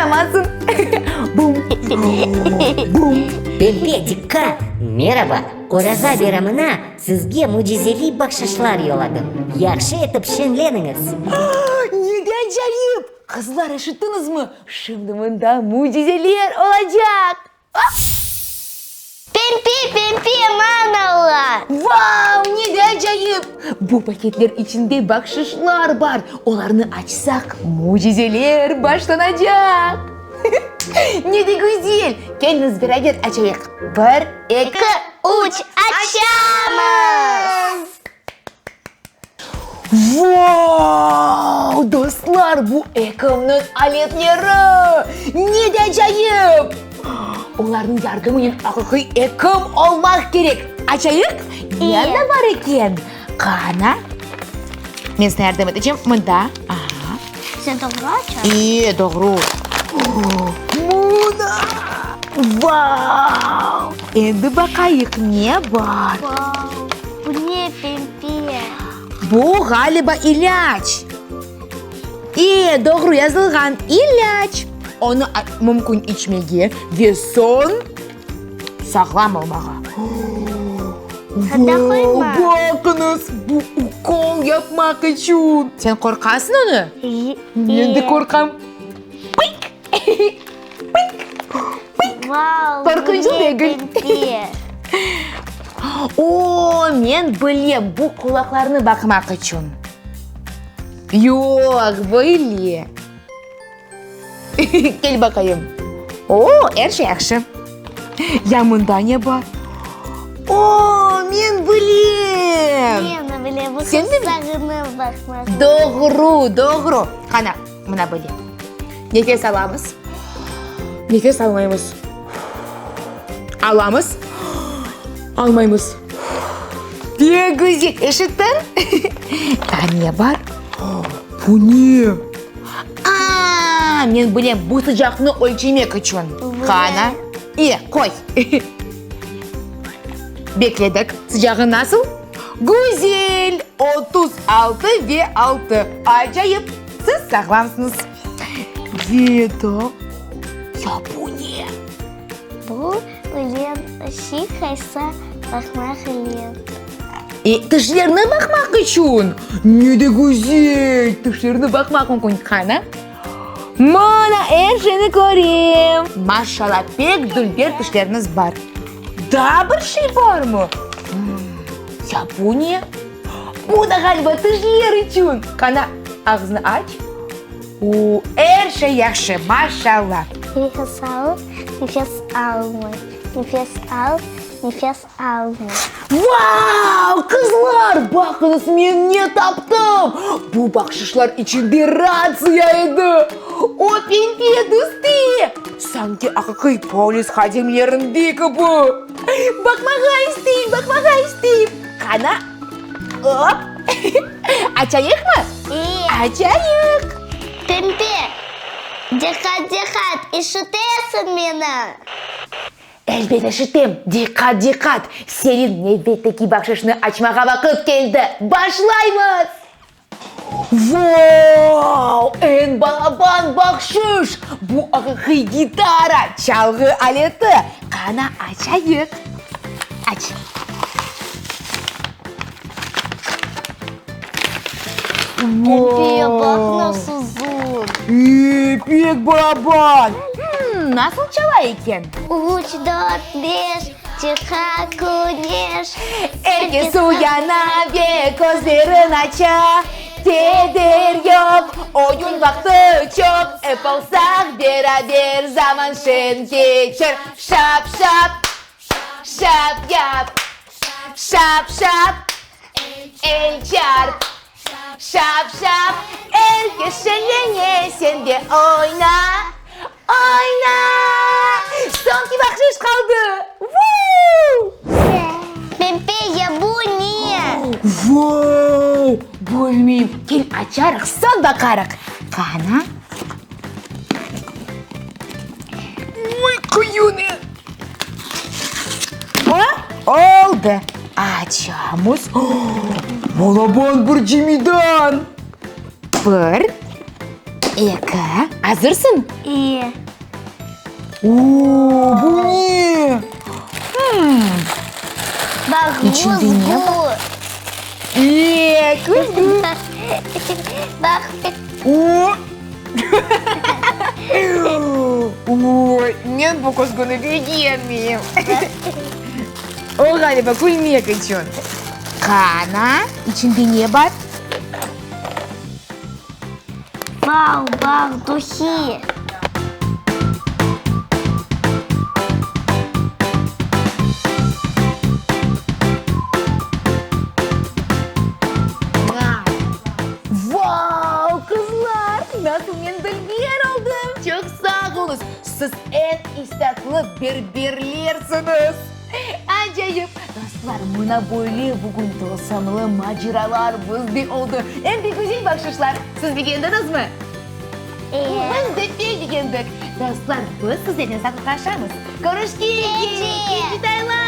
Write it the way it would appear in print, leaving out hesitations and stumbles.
Tamansıñ. Bum! Bum! Pembe, diqqat! Meraba! Oraza bayramına sizge mücizeviy bahşışlar yolladım. Yahşı etip şeñleniñiz! Ne de acayip! Qızlar, eşittiñizmi? Şimdi mında mücizeler olacaq! Pempe, pempe, manalar! Vau, ne de acayip! Bu paketler içinde bahşışlar bar, olarnı açsaq, mücizeler başlanacaq! Ne de güzel! Keliñiz, beraber açayıq! Bir, eki, üç, açamız! Vau! Dostlar, bu ekimniñ aletleri! Ne de acayip! Olarnıñ yardımınen aqiqiy ekim olmaq kerek. Açayıq? Ne anda bar eken? Qana? Men saña yardım etecem. Mında. Aha. Sen doğru açasıñ? E, doğru. Mına! Vau! Endi baqayıq, ne bar? Vau! Bu ne, pembe? Bu, ğaliba, ilâc. E, doğru yazılğan, ilâc. Onı mümkün içmege ve soñ sağlam olmağa. Anda qoyma. Baqıñız, bu ukol yapmaq içün. Sen qorqasıñ onı? Men de qorqam. Pıyk! Pıyk! Pıyk! Vau, Qorqunçlı degil. O, men bilem, bu qulaqlarnı baqmaq içün. Yoq, böyle. Kel baqayım. O, er şey yahşı. Ya mında ne bar? O, men bilem. Men de bilem, bu Sen de mi? sağını baqmaq. Doğru, doğru. Qana, mına böyle. Nefes alamız. Nefes almaymız. Alamız. Almaymız. Pek güzel. Eşittiñ? Daa ne bar? Bu ne? A, men bilem, bu sıcaqnı ölçemek içün. Qana? E, qoy. Bekledik. Sıcağı nasıl? Güzel! 36 ve 6. Acayip! Siz sağlamsıñız. Ve daa, ya bu ne? Bu ülen şey qaysı baqmaq ülen. E, tişlerni baqmaq içün. Ne de güzel! Tişlerni baqmaq mümkün. Qana? Mına, er şeyni körem. Maşallah, pek dülber tişleriniz bar. Daa bir şey barmı? Ya bu ne? Bu da ğaliba tişler içün. Qana, ağzını aç. O, er şey yahşı, maşallah. Nefes al, nefes almay. Nefes al, nefes almay. Vau, qızlar, baqıñız, men ne taptım! Bu bahşışlar içinde ratsiya edi. O, pembe tüste, sanki aqiqiy polis hadimlerinde kibi. Baqmağa isteyim, baqmağa isteyim. Qana, op, açayıqmı? E. Açayıq. Pembe, diqqat, diqqat, işitesiñ meni? Elbet eşitem! Diqqat, diqqat! Selin, nevbetteki bahşışnı açmağa vaqıt keldi! Başlaymız! Vau! Eñ balaban bahşış! Bu aqiqiy gitara, çalğı aleti! Qana, açayıq! Aç! Pembe, baq nasıl uzun. E, pek balaban. Nasıl çala eken? Üç, dört, beş, çıqa küneş. Er kes uyana ve közlerin aça. Keder yoq, oyun vaqtı çoq. Ep olsaq beraber, zaman şeñ keçer. Şap-şap, şap-yap. Şap-şap, el çarp, Şap-şap, er kes şeñlene, Sen de oyna, oyna! Soñki bahşış qaldı! Vuu! Pempe, ya bu ne? Vuu! Bilmeyim, kel açarıq, soñ baqarıq. Qana? Oy, qıyın! Oldı. Açamız. Balaban bir cemidan. Bir, Eki. Azırsıñ? E. Oo, bu ne? Baq, İçinde ne buz bu. E, küzgü. Baq. O. Oy, men bu küzgüni begenmeyim. O, ğaliba, külmek içün. Qana, içinde ne bar? Vau, baq, duhi. Vau, qızlar, nasıl men dülber oldım! Çoq sağ oluñız, siz eñ istatlı berberlersiñiz! Acayip! Dostlar, mına böyle bugün tılsımlı maceralar bizde oldı. Em de güzel bahşışlar. Siz begendiñizmi? Biz de pek begendik. Dostlar, biz sizlernen sağlıqlaşamız. Körüşkence! Kece!